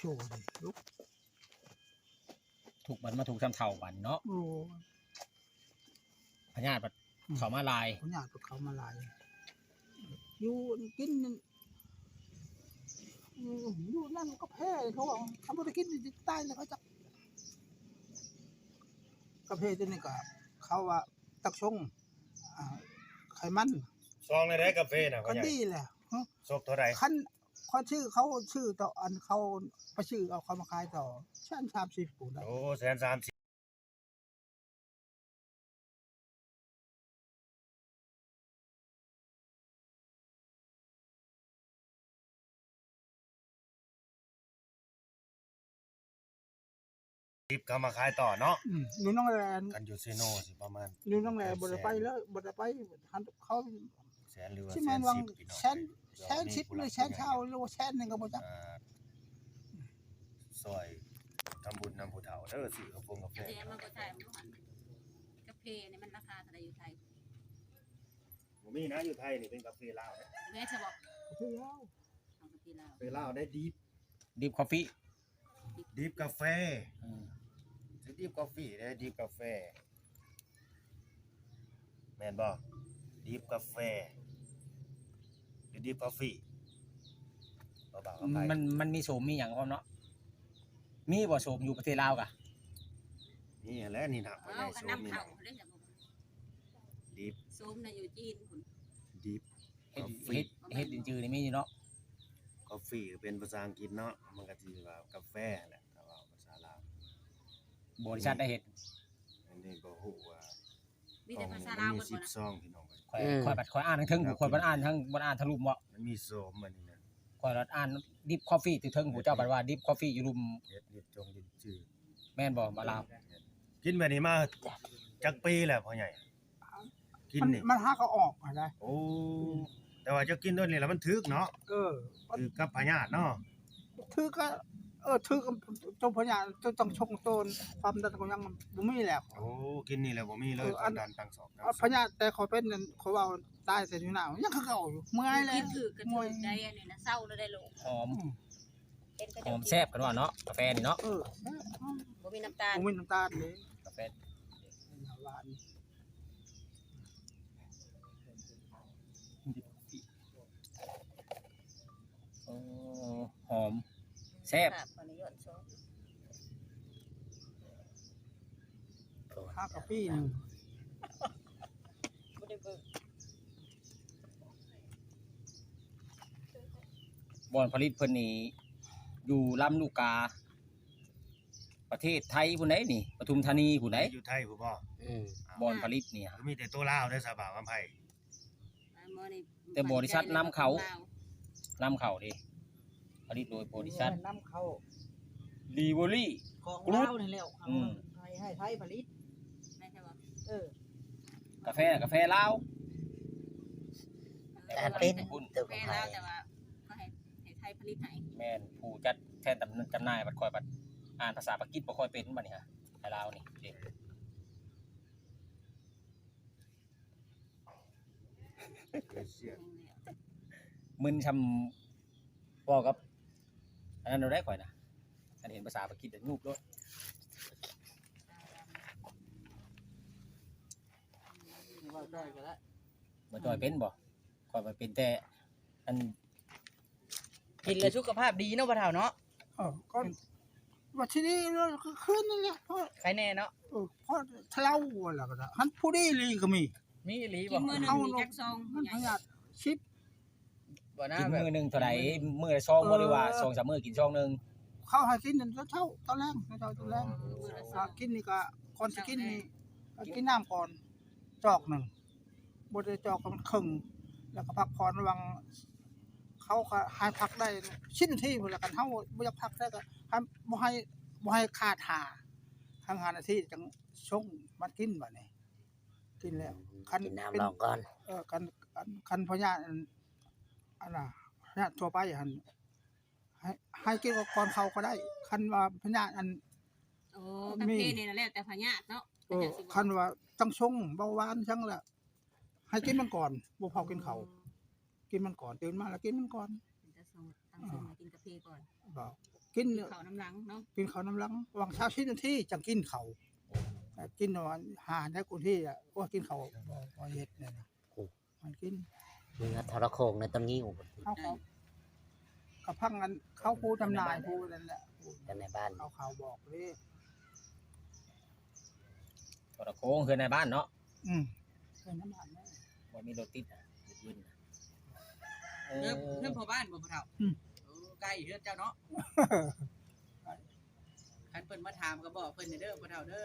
ໂດຍ ທຸກບັດມາທຸກຊຳເຖົ້າບັດເນາະ. ໂອ້ຍ ພະຍາດບັດ ອືມ ເຂົ້າມາຫຼາຍ ພະຍາດບັດເຂົ້າມາຫຼາຍ ຢູ່ກິນ ຢູ່ນັ້ນກາແຟ ເຂົາວ່າ ຄັນບໍ່ໄດ້ກິນນີ້ຊິຕາຍແລ້ວ ເຂົາຈັກ ກາແຟຕົວນີ້ກໍ ເຂົາວ່າຕັກຊົງ ອ່າ ໄຂມັນ ຊອງລະໃດກາເຟນະ ກໍດີແຫຼະ. ຮະ ຊອກເທົ່າໃດ? ຄັນ ຂ້ອຍຊື້ ເຂົາຊື້ຕໍ່ ອັນ ເຂົາໄປຊື້ເອົາ ເຂົາມາຂາຍຕໍ່ ແສນສາມສິບພຸ້ນນະ. ໂອ້ ແສນສາມສິບ ດິບເຂົາມາຂາຍຕໍ່ເນາະ. ອືມ ຢູ່ໜອງແລ ຄັນຢູ່ເຊໂນຊິປະມານ ຢູ່ໜອງແລບໍ່ໄດ້ໄປເລີຍ ບໍ່ໄດ້ໄປ ຫັ້ນເຂົາ ແສນ ຫຼືວ່າ ຊິແມ່ນວ່າ ແສນສິບພີ່ນ້ອງ ແສນ ແສນສິບ ຫຼືແສນຊາວ ຫຼືວ່າແສນໜຶ່ງກໍບໍ່ຈັກ. ອ່າ ຊ່ອຍທຳບຸນນຳຜູ້ເຖົ້າເດີ ຊື້ກາໂຟງກາແຟ ແຕ່ມັນກໍໃຊ້ບໍ່ທັນ. ກາເຟນີ້ມັນລາຄາເທົ່າໃດຢູ່ໄທ? ບໍ່ມີນະ ຢູ່ໄທນີ້ເປັນກາເຟລາວເດ້. ແມ່ນຊະບໍ່? ກາເຟລາວ ເອົາກາເຟລາວ ກາເຟລາວໄດ້ ດິບ ດິບຄອບຟີ. ດິບກາແຟ ອືມ ຊິດິບຄອບຟີເດ້ ດິບກາແຟ ແມ່ນບໍ່? ດິບກາແຟ ຫຼືດິບຄອບຟີ ບໍ່ບ່າວຄຳໄພ. ມັນ ມັນມີໂສມມີຫຍັງພ້ອມເນາະ? ມີບໍ່ໂສມຢູ່ປະເທດລາວກະ? ມີຫັ້ນແຫຼະ ນີ້ນະ ພໍ່ໃຫຍ່ໂສມນີ້ນະ ດິບ ໂສມນະຢູ່ຈີນພຸ້ນ ດິບ ເຮັດ ຄອບຟີ ເຮັດ ເຮັດດິນຈືນີ້ມີຢູ່ເນາະ. ຄອບຟີເປັນພາສາອັງກິດເນາະ ມັນກະຊິວ່າກາແຟຫັ້ນແຫຼະ ຖ້າເວົ້າພາສາລາວ. ບໍລິສັດໃດເຮັດ? ອັນນີ້ບໍ່ຮູ້ວ່າ ມີແຕ່ພາສາລາວໝົດບໍ່ນະ? ສິບສອງ ພີ່ນ້ອງເອີຍ ຂ້ອຍ ອືມ ຂ້ອຍບັດ ຂ້ອຍອ່ານທາງເທິງ ຂ້ອຍບັດອ່ານທາງ ບໍ່ອ່ານທາງລຸ່ມເບາະ. ມັນມີໂສມອັນນີ້ນະ ຂ້ອຍບັດອ່ານດິບຄອບຟີຢູ່ເທິງ ຜູ້ເຈົ້າບັດວ່າດິບຄອບຟີຢູ່ລຸ່ມ. ເຮັດ ເຮັດ ຈົ່ງດິນຈື ແມ່ນບໍ່ ບ່າວລາວ? ກິນແບບນີ້ມາຈັກປີແລ້ວພໍ່ໃຫຍ່? ກິນນີ້ ມັນ ມັນຫາກໍອອກຫັ້ນນະ. ໂອ້ ແຕ່ວ່າເຈົ້າກິນໂດຍນີ້ລະມັນຖືກເນາະ. ເອີ ຖືກກັບພະຍາດເນາະ. ຖືກກໍ ເອີ ຖືກກັບໂຕພະຍາດ ໂຕຕ້ອງຊົງໂຕ ຄວາມດັນກໍຍັງບໍ່ມີແລ້ວ. ໂອ້ ກິນນີ້ແລ້ວບໍ່ມີເລີຍ ເອີ ຄວາມດັນຕັ້ງສອກ ພະຍາດແຕ່ຂ້ອຍເປັນນັ້ນ ຂ້ອຍເວົ້າຕາຍແຕ່ຢູ່ນາວ ຍັງຄືເກົ່າຢູ່ ເມື່ອຍແລ້ວ ກິນຖືກກໍຖືກໄດ໋. ອັນນີ້ນະ ເຊົາແລ້ວໄດ້ໂລ. ຫອມ ເຫັນເຂົາເຈົ້າ ຫອມແຊບເພິ່ນວ່າເນາະ ກາແຟນີ້ເນາະ. ເອີ ບໍ່ມີນ້ຳຕານ ບໍ່ມີນ້ຳຕານເດ້ ກາແຟຫວານ. ໂອ້ ຫອມ ແຊບ ຫາກະປີໜຶ່ງ ບໍ່ໄດ້ເບິ່ງ. ບ່ອນຜະລິດເພິ່ນນີ້ຢູ່ລຳລູກກາ ປະເທດໄທພຸ້ນໃດ໋ນີ້ ປະທຸມທານີພຸ້ນໃດ໋ ຢູ່ໄທພຸ້ນບໍ່? ອືມ ບ່ອນຜະລິດນີ້ ຄືມີແຕ່ໂຕລາວເດ້ ສາວບ່າວຄຳໄພ. ແຕ່ບໍລິສັດນຳເຂົ້າ ນຳເຂົ້າເດ້ ຜະລິດໂດຍບໍລິສັດ ເອີ ນຳເຂົ້າ ລີເວີຣີ ຂອງລາວນີ້ແຫຼະ ອືມ ໃຫ້ ໃຫ້ໄທຜະລິດ. ແມ່ນແທ້ບໍ່? ເອີ ກາແຟ ກາແຟລາວ ແຕ່ເປັນ ແຕ່ເປັນ ກາແຟລາວ ແຕ່ວ່າກໍໃຫ້ ໃຫ້ໄທຜະລິດໃຫ້. ແມ່ນ ຜູ້ຈັດແທນຈຳ ຈຳໜ່າຍ ບັດຂ້ອຍບັດອ່ານພາສາປາກິດບໍ່ຄ່ອຍເປັນ ບັດນີ້ຫາ ໃຫ້ລາວນີ້ເດ້. ມຶນຊ່ຳເວົ້າກັບອັນນັ້ນໂລດໄດ໋ຂ້ອຍນະ ຄັນເຫັນພາສາປາກິດແລ້ວຫຍຸບໂລດ. ເວົ້າຈ້ອຍກໍໄດ້ ບໍ່ຈ້ອຍເປັນບໍ່? ຂ້ອຍວ່າເປັນແຕ່ອັນ ກິນແລ້ວສຸຂະພາບດີເນາະ ພໍ່ເຖົ້າເນາະ. ເອີ ກໍວ່າຊິດີແລ້ວ ຄືຄືນີ້ແຫຼະ ພໍ ໄຄແນ່ເນາະ. ເອີ ພໍເຖົ້າແລ້ວກໍໄດ້ ຫັ້ນຜູ້ດີອີ່ຫຼີກໍມີ. ມີອີ່ຫຼີບໍ່? ກິນມື້ໜຶ່ງນີ້ຈັກຊອງ? ມັນພະຍາດ ສິບ ບໍ່ນະ ກິນມື້ໜຶ່ງເທົ່າໃດ? ມື້ລະຊອງບໍ່ ຫຼືວ່າສອງສາມມື້ກິນຊອງໜຶ່ງ? ເຂົາໃຫ້ກິນຕອນເຊົ້າ ຕອນແລງ ຕອນເຊົ້າ ຕອນແລງ. ອໍ ມື້ລະຊອງ ກິນນີ້ກໍ ກ່ອນຊິກິນນີ້ ເຊົ້າແລງ ກໍກິນນ້ຳກ່ອນຈອກໜຶ່ງ. ບໍ່ໄດ້ຈອກ ກໍມັນເຄິ່ງ ແລ້ວກໍພັກຜ່ອນລະຫວ່າງ ເຂົາກໍໃຫ້ພັກໄດ້ສິບນາທີພຸ້ນແຫຼະ. ຄັນເຮົາບໍ່ຢາກພັກໄດ້ກໍໃຫ້ ບໍ່ໃຫ້ ບໍ່ໃຫ້ຂາດຫ້າ ທັງຫ້ານາທີຈັ່ງຊົງມາກິນບາດນີ້. ກິນແລ້ວ ຄັນກິນນ້ຳລອງກ່ອນ. ເອີ ຄັນ ຄັນ ຄັນພະຍາດອັນ ອັນນ່າ ພະຍາດທົ່ວໄປຫັ້ນ ໃຫ້ ໃຫ້ກິນກ່ອນເຂົ້າກໍໄດ້ ຄັນວ່າພະຍາດອັນ ໂອ້ ກາເຟນີ້ນະແລ້ວແຕ່ພະຍາດເນາະ. ເອີ ຄັນວ່າຕັ້ງຊົງເບົາຫວານຫຍັງລະ ໃຫ້ກິນມັນກ່ອນ ບໍ່ເຜົາກິນເຂົ້າ. ອືມ ກິນມັນກ່ອນ ຕື່ນມາລະກິນມັນກ່ອນ. ຕັ້ງຊົງ ຕັ້ງຊົງ ເອີ ໃຫ້ກິນກາເຟກ່ອນ. ບໍ່ ກິນ ກິນເຂົ້ານຳຫຼັງເນາະ ກິນເຂົ້ານຳຫຼັງ ຫວ່າງຊາວສິບນາທີຈັ່ງກິນເຂົ້າ. ກິນປະມານຫ້ານາທີ ໂອ້ ກິນເຂົ້າບໍ່ ບໍ່ເຮັດແນວນັ້ນ ໂອ້ ມັນກິນ ເຮືອທະລະໂຂງໃນຕອນນີ້ ໂອ້ ເຮົາກໍ ກໍຟັງອັນເຂົາຜູ້ທຳນາຍຜູ້ນັ້ນແຫຼະ ແຕ່ໃນບ້ານ ເຂົາ ເຂົາບອກເດ້. ໂທລະໂຂງເຮືອນໃນບ້ານເນາະ. ອືມ ເຮືອນໃນບ້ານເນາະ ບໍ່ມີລົດຕິດອະ ເປັນວິນ. ເອີ ເຮືອນ ເຮືອນພໍ່ບ້ານບໍ່ພໍ່ເຖົ້າ? ອືມ ໂອ້ ໃກ້ເຮືອນເຈົ້າເນາະ. ຄັນເພິ່ນມາຖາມກໍບອກເພິ່ນແດ່ເດີພໍ່ເຖົ້າເດີ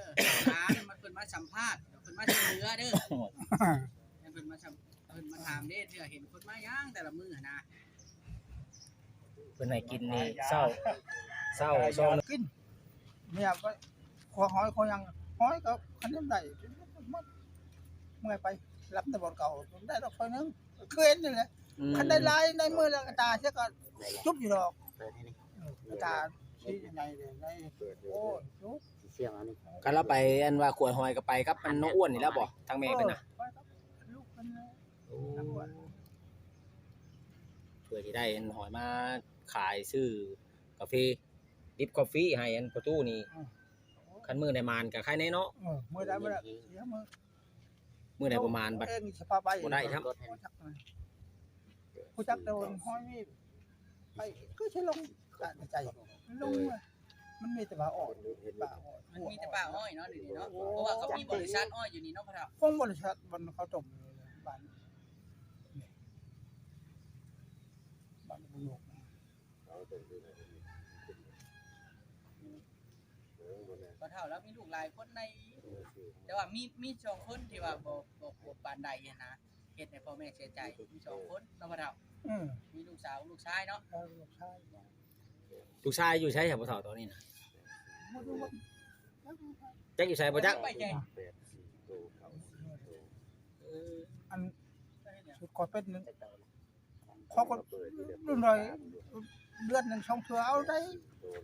ຖາມມັນ ເພິ່ນມາສຳພາດ ເພິ່ນມາຊ່ວຍເຫຼືອເດີ. ຄັນເພິ່ນມາສຳ ເພິ່ນມາຖາມເດ້ ເທື່ອເຫັນຄົນມາຫຍັງແຕ່ລະມື້ຫັ້ນນະ. ເພິ່ນໃຫ້ກິນນີ້ເຊົ້າ ເຊົ້າ ເຊົ້າ ກິນ ເມຍໄປຂົວຫອຍຂົວຫຍັງ ຫອຍກໍຄັນຍັງໄດ້ໝົດ ເມື່ອຍໄປ ລັບແຕ່ບ່ອນເກົ່າ ໄດ້ດອກຖ້ວຍໜຶ່ງ ຄືເຫັນນີ້ແຫຼະ. ອືມ ຄັນໄດ້ຫຼາຍ ໄດ້ມື້ລະກະຕາເສຍກໍຈຸບຢູ່ດອກ ເອີ ກະຕາຊິໃຫຍ່ເດ້ ໄດ້ ໂອ້ຍ ຈຸບ ຊິສ່ຽງອັນນີ້. ຄັນລາວໄປ ອັນວ່າຂົວຫອຍກໍໄປກັບອັນນ້ອງອ້ວນນີ້ແລ້ວບໍ່ ທາງແມ່ເພິ່ນນະ? ເອີ ໄປກັບລູກເພິ່ນແຫຼະ ໂອ້ ເພື່ອຊິໄດ້ອັນຫອຍມາຂາຍ ຊື້ກາເຟ ດຣິບຄອບຟີໃຫ້ອັນພໍ່ຕູ້ນີ້. ອືມ ຄັນມື້ໃດໝານກໍໃຄແນ່ເນາະ. ເອີ ມື້ໃດ ມື້ໃດ ມື້ໃດບໍ່ໝານບັດບໍ່ໄດ້ຊ້ຳ. ຮູ້ຈັກແຕ່ວ່າຫ້ອຍມີໄປ ຄືຊິລົງການໃຈ ລົງ ມັນມີແຕ່ປ່າອ້ອຍ ປ່າອ້ອຍ ມັນມີແຕ່ປ່າອ້ອຍເນາະ ດຽວນີ້ເນາະ. ໂອ້ ເພາະວ່າເຂົາມີບໍລິສັດອ້ອຍຢູ່ນີ້ເນາະພໍ່ເຖົ້າ ຂອງບໍລິສັດ ບ່ອນເຂົາຕົ້ມຢູ່ບ້ານນີ້ ບ້ານບຸນໂຍກ. ພໍ່ເຖົ້າລາວມີລູກຫຼາຍຄົນໃດ ແຕ່ວ່າມີ ມີສອງຄົນທີ່ວ່າບໍ່ ບໍ່ ບໍ່ປານໃດຫັ້ນນະ ເຮັດໃຫ້ພໍ່ແມ່ເສຍໃຈ ມີສອງຄົນເນາະພໍ່ເຖົ້າ. ອືມ ມີລູກສາວ ລູກຊາຍເນາະ. ເອີ ລູກຊາຍ ລູກຊາຍຢູ່ໃສຊະພໍ່ເຖົ້າຕອນນີ້ນະ? ບໍ່ຮູ້ ຈັກຢູ່ໃສບໍ່ຈັກ. ໄປໃສ? ເອີ ອັນ ຂ້ອຍເປັນ ເຂົາກໍລຸ້ນໜ້ອຍ ເດືອນໜຶ່ງສອງເທື່ອເອົາໄດ້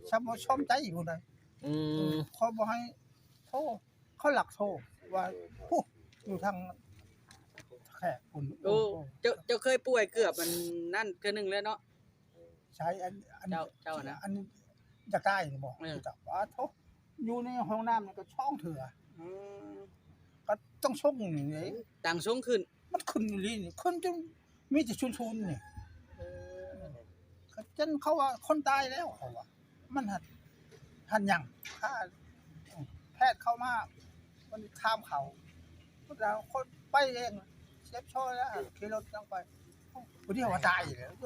ຊ່ຳວ່າຊອມໃຈຢູ່ໃດ. ອືມ ເຂົາບໍ່ໃຫ້ໂທ ເຂົາລັກໂທວ່າ ພຸ້ນ ຢູ່ທາງແຂກພຸ້ນ. ໂອ້ ໂອ້ ເຈົ້າ ເຈົ້າເຄີຍປ່ວຍເກືອບອັນນັ້ນເທື່ອໜຶ່ງແລ້ວເນາະ. ໃສ ອັນ ອັນ ເຈົ້າ ເຈົ້ານະ ອັນຢາກຕາຍນີ້ບໍ່? ເອີ ເຈົ້າ ປາໂທ ຢູ່ໃນຫ້ອງນ້ຳນີ້ກໍສອງເທື່ອ. ອືມ ກໍຕ້ອງຊົງນີ້ເດ້ ຕັ້ງຊົງຂຶ້ນ ມັນຂຶ້ນອີ່ຫຼີນີ້ ຂຶ້ນຈົນມີແຕ່ຊຸນໆນີ້. ເອີ ກໍຈົນເຂົາວ່າຄົນຕາຍແລ້ວ ເຂົາວ່າ ມັນຫັນ ຫັນຫຍັງ ຖ້າແພດເຂົ້າມາ ມັນຖາມເຂົາ ຄົນໄປເອງ ເຈັບຊ້ອຍແລ້ວ ຂີ່ລົດຍັງໄປ ຜູ້ດຽວວ່າຕາຍແລ້ວ ໂຍ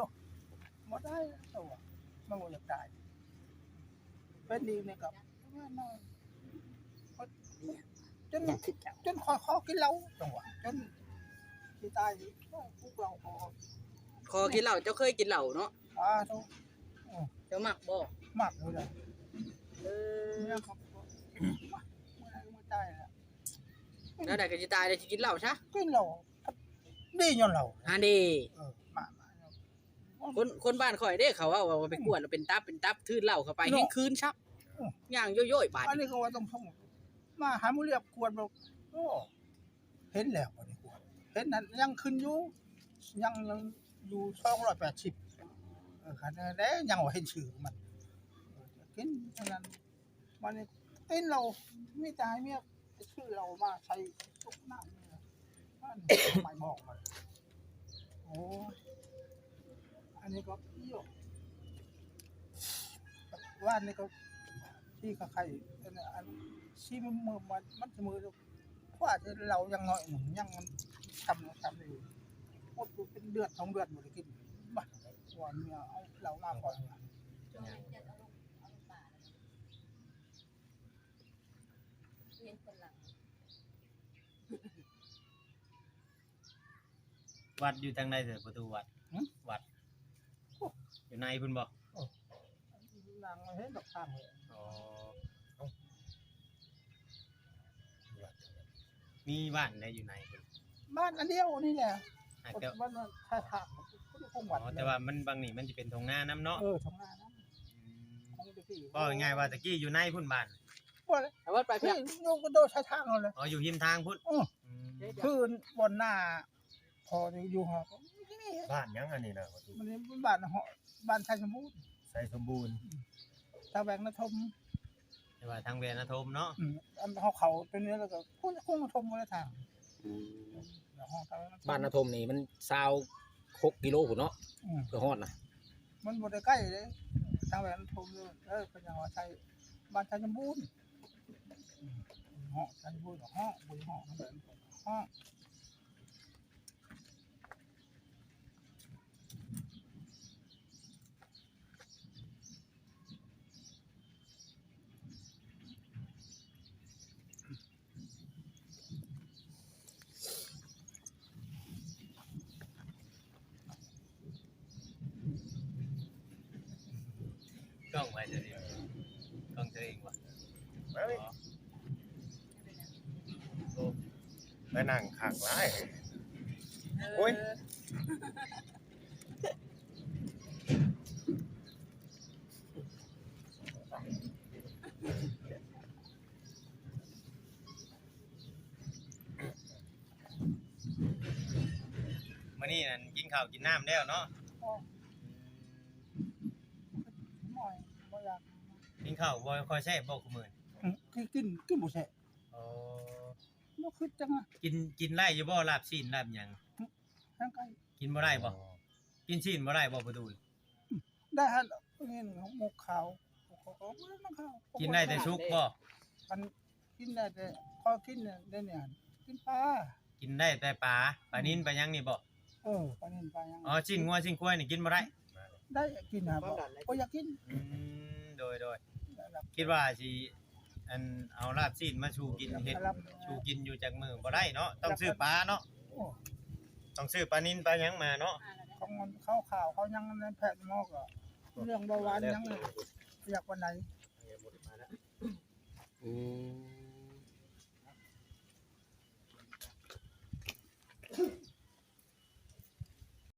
ບໍ່ຕາຍແລ້ວ ເຂົາວ່າ ມັນບໍ່ຢາກຕາຍ. ເປັນອີກນີ້ກໍ ຈົນ ຈົນຂ້ອຍຂໍກິນເຫຼົ້າ ຈັງຫວະ ຈົນຊິຕາຍ ປຸກເຫຼົ້າ ຂໍກິນເຫຼົ້າ. ເຈົ້າເຄີຍກິນເຫຼົ້າເນາະ? ອາ ໂທ ເຈົ້າມັກບໍ່? ມັກຢູ່ແຫຼະ. ເອີ ເມື່ອໃດກໍຕາຍແລ້ວ ແນວໃດກໍຊິຕາຍແລ້ວ ຊິກິນເຫຼົ້າຊະ. ກິນເຫຼົ້າ ດີຍ້ອນເຫຼົ້າ ອັນນີ້ ເອີ ມາ ມາ ຄົນ ຄົນບ້ານຂ້ອຍເດ້ ເຂົາເວົ້າວ່າໄປກວດແລ້ວເປັນຕັບ ເປັນຕັບ ຖືເຫຼົ້າເຂົ້າໄປ ເນາະ ແຮ່ງຄືນຊ້ຳ ອື ຍ່າງໂຢ້ຍໆບາດ. ອັນນີ້ກໍວ່າຕ້ອງ ຕ້ອງມາຫາໝໍລຽບກວດ ໂອ້ ເຫັນແລ້ວ ອັນນີ້ກວດ ເຫັນນັ້ນຍັງຂຶ້ນຢູ່ ຍັງ ຍັງຢູ່ສອງຮ້ອຍແປດສິບ. ເອີ ຄັນແດ່ຍັງວ່າເຫັນຊື່ມັນ ເອີ ກິນເທົ່ານັ້ນ. ບາດນີ້ກິນເຫຼົ້າ ມີແຕ່ໃຫ້ເມຍໄປຊື້ເຫຼົ້າມາໃສ່ຕຸກນ້ຳນີ້ ມັນໄປບອກມັນ. ໂອ້ຍ ອັນນີ້ກໍ ໂຍ ວານນີ້ກໍທີ່ເຂົາໄຂ້ ອັນ ອັນ ຊີມ ມື້ ມັນ ມັນຊິມື້ ຄວ້າເຫຼົ້າຢ່າງໜ້ອຍໜຶ່ງ ຍັງມັນຊຳ ຊຳຢູ່ ໝົດເປັນເດືອນສອງເດືອນບໍ່ໄດ້ກິນ. ບາດ ວ່າເມຍເອົາເຫຼົ້າມາກ່ອນ ເຫັນຄົນຫຼັງ ວັດຢູ່ທາງໃດເດີ ປະຕູວັດ? ຫຶ? ວັດ ໂອ້ ຢູ່ໃນພຸ້ນບໍ່? ໂອ້ ນັ່ງເຫັນດອກທາງເລີຍ. ອໍ ເອົ້າ ວັດ ມີບ້ານໃດຢູ່ໃນພຸ້ນ? ບ້ານອັນດຽວນີ້ແຫຼະ ແຕ່ ບ້ານທ້າຍທາງ ບໍ່ໄດ້ຄົງວັດ. ອໍ ແຕ່ວ່າມັນ ບັງນີ້ມັນຈະເປັນທົ່ງນານຳເນາະ. ເອີ ທົ່ງນານຳ. ອືມ ເວົ້າງ່າຍໆວ່າຕະກີ້ຢູ່ໃນພຸ້ນບ້ານ ບໍ່ແຫຼະ ວັດປາຍເພຍ ຢູ່ກະໂດດຊາຍທາງຫັ້ນແຫຼະ. ອໍ ຢູ່ຮິມທາງພຸ້ນ. ເອີ ອືມ ຄືບ່ອນໜ້າພໍ່ຢູ່ຫໍ ບ້ານຫຍັງອັນນີ້ນະ? ມັນ ບ້ານ ບ້ານໄຊສົມບູນ. ໄຊສົມບູນ. ອືມ ຕາແຫວງນາທົມ ແຕ່ວ່າທາງແຫວງນາທົມເນາະ. ອືມ ອັນເຮົາເຂົ້າຕົວນີ້ແລ້ວກໍຄົງນາທົມໝົດແລ້ວທາງ. ອືມ ແລ້ວເຮົາຕາແຫວງນາທົມ ບ້ານນາທົມນີ້ມັນຊາວຫົກກິໂລພຸ້ນເນາະ. ອືມ ເພື່ອຮອດນະ ມັນບໍ່ໄດ້ໃກ້ເດ້ ທາງແຫວງນາທົມເດີ. ເອີ ເພິ່ນຍັງວ່າໃຊ້ບ້ານໄຊສົມບູນ. ອືມ ເນາະ ໄຊບຸນເນາະ ບຸນເນາະ ເນາະ. ກ້ອງໃຜຕົວນີ້? ກ້ອງຕົວເອງບໍ່? ມາເວີຍ ອໍ ໂອ້ ໄປນັ່ງຄັກຫຼາຍ. ເອີ ໂອ້ຍ ມື້ນີ້ນັ້ນກິນເຂົ້າກິນນ້ຳແລ້ວເນາະ? ບໍ່ ບໍ່ຢາກ ກິນເຂົ້າບໍ່ຄ່ອຍແຊບບໍ່ ຄູ່ມື້ນີ້? ອືມ ກິນ ກິນ ກິນບໍ່ແຊບ. ອໍ ບໍ່ຄືຈັງນະ. ກິນ ກິນໄດ້ຢູ່ບໍ່ ລາບຊີ້ນລາບຫຍັງ? ອືມ ທາງໄກ ກິນບໍ່ໄດ້ບໍ່? ອໍ ກິນຊີ້ນບໍ່ໄດ້ບໍ່ ປະຕູ? ອືມ ໄດ້ຫັ້ນ ກິນໝູກຂາວ ເຂົາກໍບໍ່ໄດ້ນຳເຂົາ. ກິນໄດ້ແຕ່ສຸກບໍ່? ອັນ ກິນໄດ້ແຕ່ ພໍກິນໄດ້ນີ້ ກິນປາ ກິນໄດ້ແຕ່ປາ ປານິນ ອືມ ປາຫຍັງນີ້ບໍ່? ເອີ ປານິນປາຫຍັງ. ອໍ ຊີ້ນງົວຊີ້ນຄວາຍນີ້ກິນບໍ່ໄດ້? ໄດ້ກິນຫາ ຄວາມດັນໄດ້ ບໍ່ຢາກກິນ. ອືມ ໂດຍ ໂດຍ ແລ້ວ ຄິດວ່າຊິ ອັນ ເອົາລາບຊີ້ນມາສູ່ກິນ ເຮັດສູ່ກິນຢູ່ຈັກມື້ ບໍ່ໄດ້ເນາະ ຕ້ອງຊື້ປາເນາະ. ໂອ້ ຕ້ອງຊື້ປານິນປາຫຍັງມາເນາະ. ຂອງມັນ ເຂົ້າຂາວເຂົ້າຫຍັງ ໃນແພດໝໍກໍເລື່ອງເບົາຫວານຫຍັງ ຢາກປານໃດ. ອືມ